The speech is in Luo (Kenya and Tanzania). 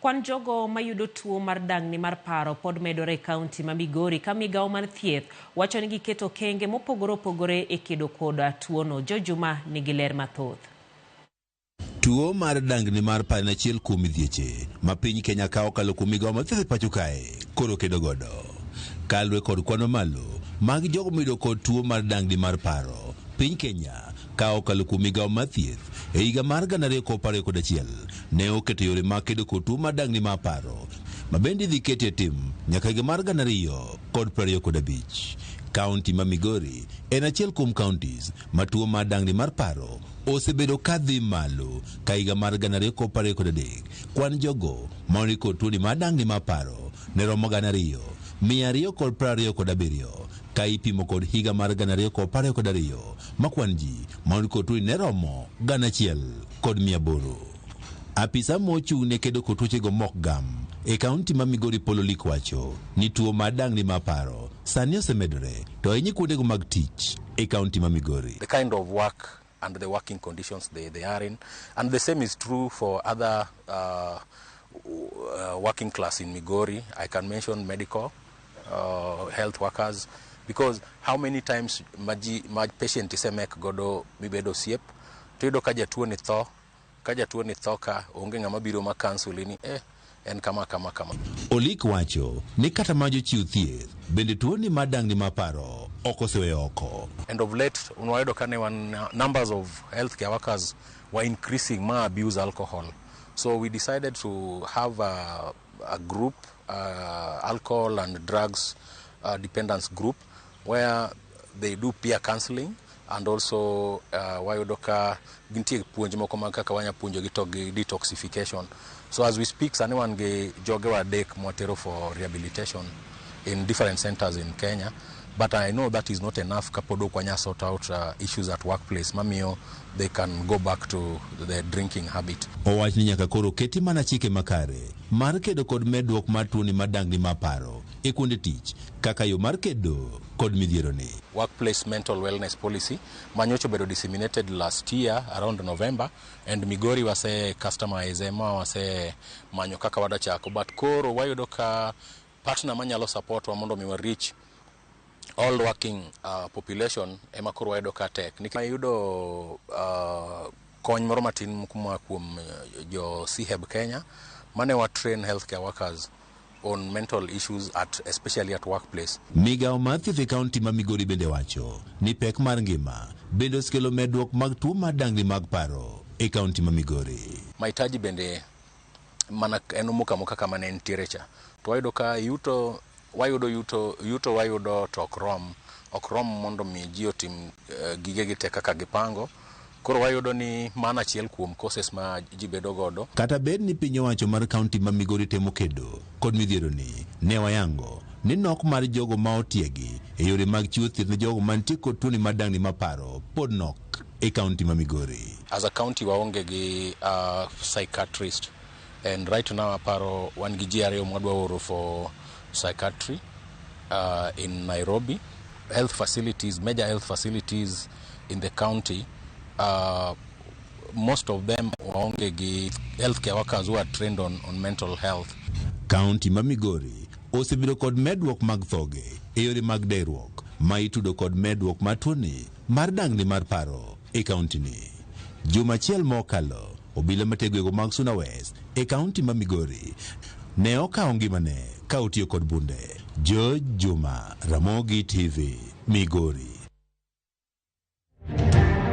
Kwan jogo mayudo tuo mar dang'ni mar paro pod medore e kaunti ma Migori ka migawo mar thieth wacho ni giketo okenge mopogore opogore e kedo kod tuono. Jo Juma nigi ler mathoth. Tuo mar dangni mar paro en achiel kuom midhieche ma piny Kenya ka okalo kuom migawo mar thieth e pacho kae koro kedo godo. Kaluwore kod kwan mamalo mag jogo moyudo kod tuo mar dangni mar paro, piny Kenya ka okalo kuom migawo mar thieth e higa mar 2021 ne oketo yore mag kedo kod tuo mar dangni mar paro ma bende idhi ketie tim nyaka higa mar 2025. Kaunti ma Migori en achiel kuom counties ma tuo mar dangni mar paro osebedo ka dhi malo ka higa mar 2023 kwan jogo ma ondik kod tuoni mar dangni mar paro ne romo 2,227 ka ipimo kod higa mar 2022 ma kwan ji ma ondik kod tuoni ne romo 1,800. Apisa mochung' ne kedo kod tuochego mok gam e kaunti ma Migori Paul Olik wacho ni tuo mar dangni mar paro sani osemedore to ahinya kuondego mag tich e kaunti ma Migori. The kind of work and the working conditions they are in. And the same is true for other working class in Migori. I can mention medical, health workers, because how many times maji, ma patient isemek godo mibedo osiep, to iyudo ka jatuo ni tho, ka jatuo ni tho ka onge ng'ama biro ma counsel ni en kama kama kama. Olik wacho ni kata ma jochiw thieth bende tuoni mar dangni mar paro ok oseweyo oko. And of late, wayudo ka ne wan numbers of healthcare workers were increasing ma abuse alcohol. So we decided to have a group, alcohol and drugs dependence group, where they do peer counseling and also wayudo ka gintie puonj moko mag kaka wanya puonjogi to gi detoxification. So as we speak, sani wan gi jogewa adek mwatero for rehabilitation in different centers in Kenya. But I know that is not enough kapod ok wanya sort out issues at workplace mamiyo they can go back to the drinking habit. Owach ni nyaka koro keti mana chike makare mar kedo kod medruok mar tuoni mar dangni mar paro e kuonde tich kaka yo mar kedo kod midhieroni. Workplace mental wellness policy manyocha obedo disseminated last year around November, and Migori wase customize ma wase manyo kaka wadachako, but koro wayudo ka partner manyalo support wa mondo mi wa reach all working population ema koro wayudo ka tek. Nikech ayudo kony moro matin kuma kuom jo CHEB Kenya mane wa train healthcare workers on mental issues at especially at workplace. Migawo mar thieth e kaunti ma Migori bende wacho ni pek mar ngima bende osekelo medruok mag tuo mar dangni mag paro e kaunti ma Migori. Mahitaji bende mana en omoko amoka kama ne nitiere cha. To wayudo ka yuto wayudo yuto yuto wayudo to ok rom ok rom mondo mi ji otim gigegi te kaka gipango. Koro wayudo ni mano achiel kuom causes ma ji bedo godo. Kata bed ni piny owacho mar kaunti ma Migori temo kedo kod midhieroni, ne wayango ni nok mar jogo ma otiegi e yore mag chiwo thieth ne jogo mantie kod tuoni mar dangni mar paro pod nok e kaunti ma Migori. As a county waonge gi psychiatrist, and right now aparo wan gi ji ariyo mwadwa oro for psychiatry in Nairobi. Health facilities, major health facilities in the county, most of them waonge gi healthcare workers who are trained on mental health. Kaunti ma Migori osebedo kod medruok mag thoge e yore mag deruok ma itudo kod medruok mar tuoni mar dangni mar paro e kaunti ni. Juma achiel mokalo, obila matego gwenge mag Suna West e kaunti ma Migori ne okawo ngimane ka otiyo kod bunde. George Juma, Ramogi TV, Migori.